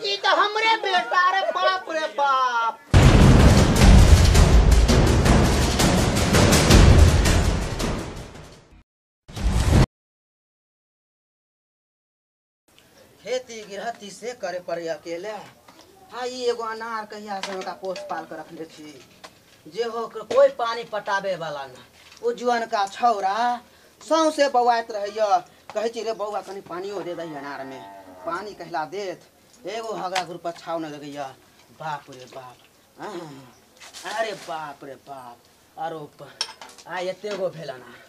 ई त हमरे बेटा रे बाप रे बाप। खेती गृहस्थी से करे पड़े अकेले। हाँ ई एगो अनार कहिया से ओकरा पोस पाल के रखने छी जे हो कोई पानी पटाबे वाला ना। ओ जुअन का छौरा सौंसे बौआइत रहैया, कहै छी रे बौआ कनि पानियो दे दही अनार में, पानी कहला देत एगो हगरा गुर पर छाव न लगैया। बाप रे बाप, अरे बाप रे बाप, आरो आ एते गो भेल अनार,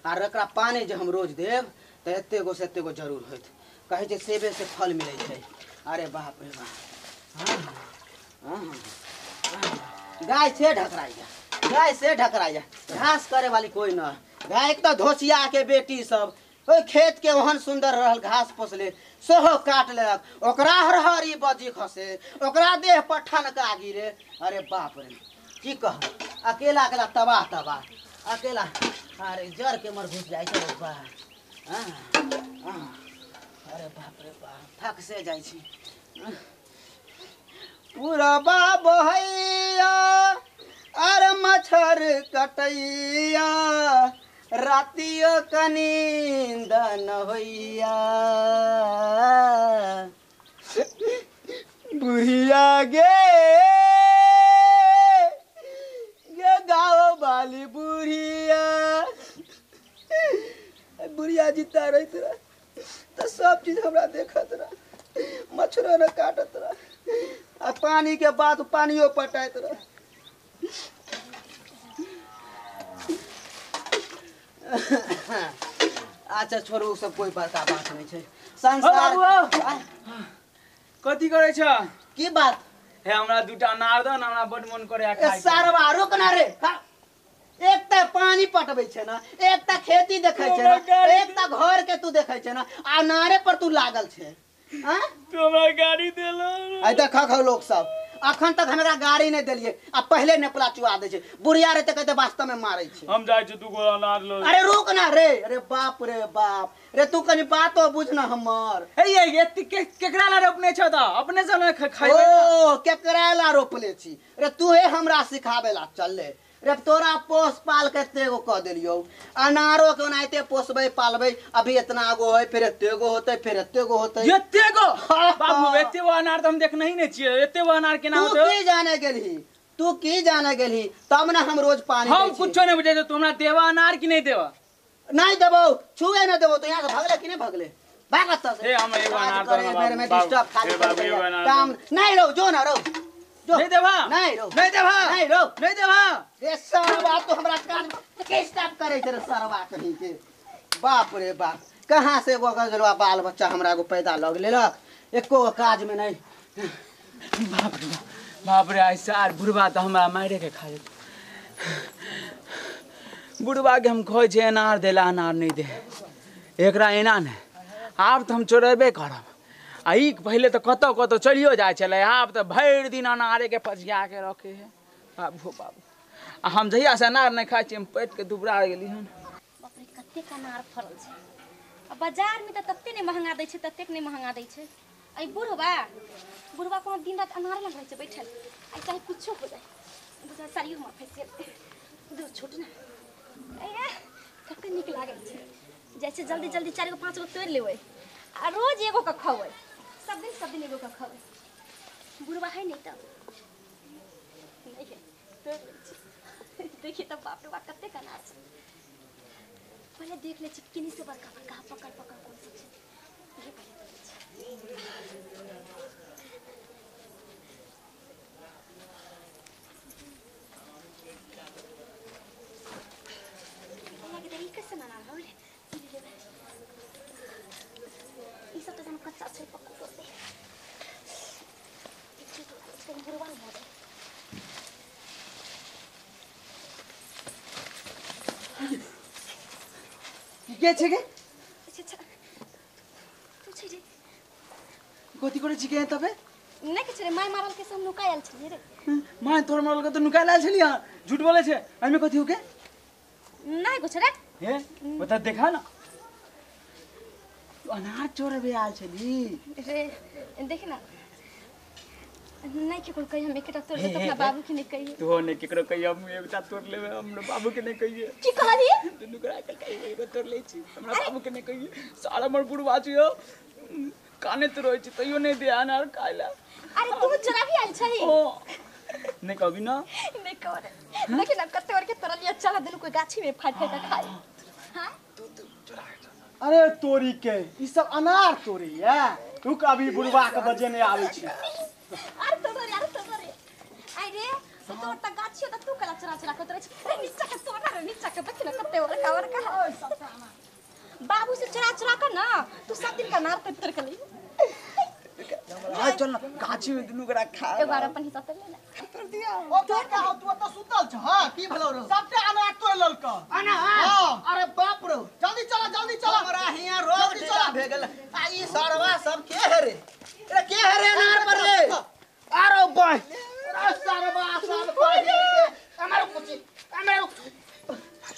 आर एकरा पानी जे हम रोज देब तऽ एते गो से एते गो जरूर होइत। कहै छै सेबे से फल मिलै छै। अरे बाप रे बाप, गाय से ढकराइया, गाय से ढकराइया, घास करे वाली कोई न। गाय एक तो धोसिया के बेटी सब ओहि खेत के ओहन सुंदर रहल घास पोसले सेहो काट लेलक, ओकरा हरहरी बजी खसे, ओकरा देह पर ठनका गिरे। अरे बाप रे की कहब, अकेला अकेला तबाह तबाह अकेला। अरे जड़ के मर घुस जाइ छै बा। अरे बाप रे बाप, थक से जाइ छी। पूरबा बहैया अरे मच्छर कटैया, रातियो कनींद न होइया। बुढ़िया गे गे गाँव वाली बुढ़िया, बुढ़िया जीता रहत रह तो सब चीज हमरा देखत रह, मच्छरो न काटत रह, आ पानी के बाद पानियो पटाइत रह। अच्छा छोड़ू, सब कोई बड़का बात नहीं छै संसार। कथी करै छ? की बात हे, हमरा दूटा अनार द न, हमरा बड मन करे खाय के। सारवा रुक ना रे, एक त पानी पटबै छै ना, एक त खेती देखै छै ना, एक त घर के तू देखै छै ना, आ अनारे पर तू लागल छै। हां तू हमरा गाड़ी देलो। आ देख खो लोग सब, अखन तक हमरा गाड़ी नहीं देलिए आ पहले नेपला चुआ दे छै। बुढ़िया रे त कहते वास्तव में मारै छै। हम जाइ छी दू गो अनार लो। अरे रुक ना रे, अरे बाप रे बाप रे, तू कनी बातो बुझ ना हमर। हे ये केकरा ला रोपने छ त अपने से न खाइबे। ओ केकरा ला रोपले छी रे, तू हे हमरा सिखाबे ला चल रे। तोरा पोस पाल के एते गो क देलियौ, अनारो के ओनाहिते पोसबै पालबै, अभी इतना गो है, फिर एते गो होतै, फिर एते गो होतै। एते गो बाबू, एते गो अनार त हम देखने ही नै छियै, एते गो अनार केना होतै? तू की जाने गेलही, तू की जाने गेलही, तब ना हम रोज पानी हम कुछो नै बुझै छै। तू हमरा देबा अनार कि नै देबा? नहीं देबौ, छुए नै देबौ। तो यहाँ से भगले कि नै भगले? भाग एतऽ से। हे हम एगो अनार करे मेरे में डिस्टर्ब खाली काम नहीं रहो, जो ना रहो। नहीं देबा, नहीं रहो, नहीं देबा, नहीं रहो, नहीं देबा। रे सरवा तो हमरा कान के स्टॉप करे छै रे सरवा कहीं के। बाप रे बाप, कहाँ से एगो गजलवा बाल बच्चा हमरा एगो पैदा लग लेलक, एको काज में नहीं। बाप रे बाप रे, ऐसा आर बुढ़वा तो हमरा मारे के खा जेतै। बुढ़वा के हम कहै छै अनार देला, अनार नहीं दे, एकरा एना नहि, आब तऽ हम चोरेबे करब। आ ई पहिले तऽ कतौ कतौ चलियो जाइ छलै, आब तऽ भरि दिन अनारे के पजिया के रखे है। बाबू बाबू, आ हम जहिया से अनार नहि खाइ छी हम पेट के दुबरा गेली हन। बाप रे, कतेक अनार फड़ल छै। आ बाजार में तऽ तते नहि महंगा दै छै, ततेक नहि महंगा दै छै। आ बुढ़वा बुढ़वा कोनो दिन रात अनारे लग रहै छै बैठल, आ चाहे कुछो हो जाए, बुझा साड़ियो हमर फँसि गेल। दूर छोट ना, ए कते नीक लागै छै। जाइ छै जल्दी जल्दी 4 गो 5 गो तोड़ि लेबै आ रोज एगो के खबै, सब दिन एगो के खबै। बुढ़वा है नहीं तब नहीं है, तोड़ि लै छी। देखिए तब बाप रे बाप कतेक अनार छै। पहिले देख लै छी किनी से बड़का बड़का पकड़ पकड़ कोन सब छै, ये पहिले तोड़ै छी। ई कैसे अनार हो रे? ई सब तऽ जानो कच्चा छै, पक्कू तोड़तै। बुढ़वा नहि भऽ जाइ। के छै गे? अच्छा अच्छा, तू छै रे। कथी करै छी के तबे? नहि किछु रे, my मारल के से हम नुकायल छलियै रे। My तोर मारल के तो नुकायल आयल छलियै? झूठ बोलै छै। एहिमे कथी हो के? नहि कुछ रे। हे बता, देखा ना, तू अनार चोरबे आयल छली रे। देख ना, नहीं केकरो कही, हम एकटा तोड़ ले तो अपना बाबू के नहीं कहिए। तू नहीं केकरो कहिए, हम एकटा तोड़ लेबे, हमरा बाबू के नहीं कहिए। की कहलिए? दुनू करा के कहिए एगो तोड़ ले छी, हमरा बाबू के नहीं कहिए। सारा हमर बुढ़वा छी हो, काने तो रहै छी तैयो नहीं दे अनार खाइला। अरे तू चोरा भी आयल छही? ओ नहीं कहबी ना? नहीं कहबे। देखि ना कते और के तोड़लिए, चला दुनू कोई गाछी में फाड़ फाड़ के खाई। हां तू तू चोरा। अरे तोरी के ई सब अनार तोरी है, रुक अभी बुढ़वा के बजे नहीं आवे छी। अरे तोड़ रे, अरे तोड़ रे, आई रे तोड़ त गाछी त तू कला चोरा चोरा के तोड़ै छी। अरे नीचा के तोड़ रे, नीचा के देखि ना कते और का और का। बाबू से चोरा चोरा के ना तू सब दिन का अनार तोड़ के ले। हां चल ना गाछी में दुनू करा खा। एक बार अपन हिस्सा तोड़ ले ना। तोड़ दिया। ओ तोड़ का हो, तू त सुतल छ। हां की भलो रो? सबटा अनार तोड़ ललक। अनार? अरे बाप रे, जल्दी चला जल्दी चला, हमरा हिया रोग ढीला भे गेल। आ ई सरवा सब के है रे? अरे के है रे अनार पर रे? अरे बाय, अरे सरवा सब पहिले हमर कुची हमर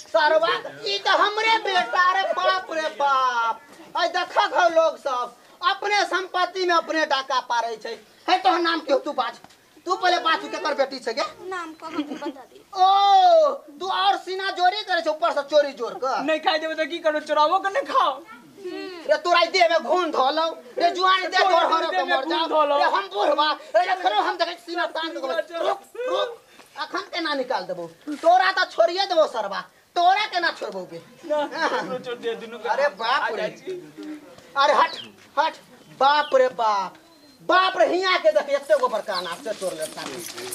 सरवा ई त हमरे बेटा। अरे बाप रे बाप, आई देखा घ लोग सब अपने संपत्ति में अपने डाका पारै छै। हे तोहर नाम के हो? तू बाज, तू पहले बाज, केकर बेटी छै गे? नाम को हम बता दी। ओ तू और सीना जोरी करे छै, ऊपर से चोरी जोर के नहीं खाई देबे त की करू? चोरावो के नहीं खाओ रे। तोरा देह में घून धोलौ रे, जुआन दे तोर हर के मर जाओ रे। हम बुढ़वा रे, जखनो हम देखै सीना तान के रुक रुक, अखन केना निकाल देबो तोरा? त छोड़िए देबो सरवा, तोरा केना छोड़बो बे? ना छोड़ दे दुनू। अरे बाप रे, अरे हट हट, बाप रे बाप, बाप रे हिया के देख एते गो बड़का अनार से तोड़ लेता,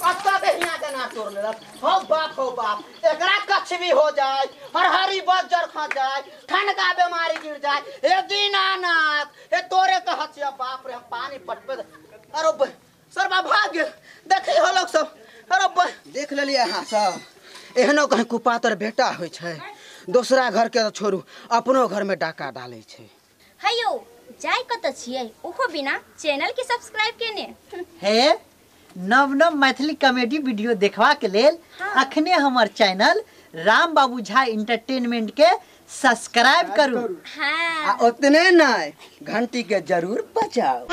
अत्ता के हिया के अनार तोड़ लेलक। हो बाप हो बाप, एकरा कछ भी हो जाए, हरहरी बज्जर खा जाए, ठनका बीमारी गिर जाए, हे दीनानाथ हे तोरे कहत छियै। बाप रे हम पानी पटबे। अरे सरबा भाग गेल, देखै हो लोग सब। अरे देख लेलियै अहाँ सब, एहनो कहीं कुपातर बेटा होइ छै, दोसरा घर के छोड़ू अपनो घर में डाका डालै छै। हेयो जाय कत छियै ओहो बिना चैनल के सब्सक्राइब केने? हे नव नव मैथिली कॉमेडी वीडियो देखवा के लेल अखने हमर चैनल राम बाबू झा एंटरटेनमेंट के सब्सक्राइब करू। हाँ आ उतने नहीं, घंटी के जरूर बजाओ।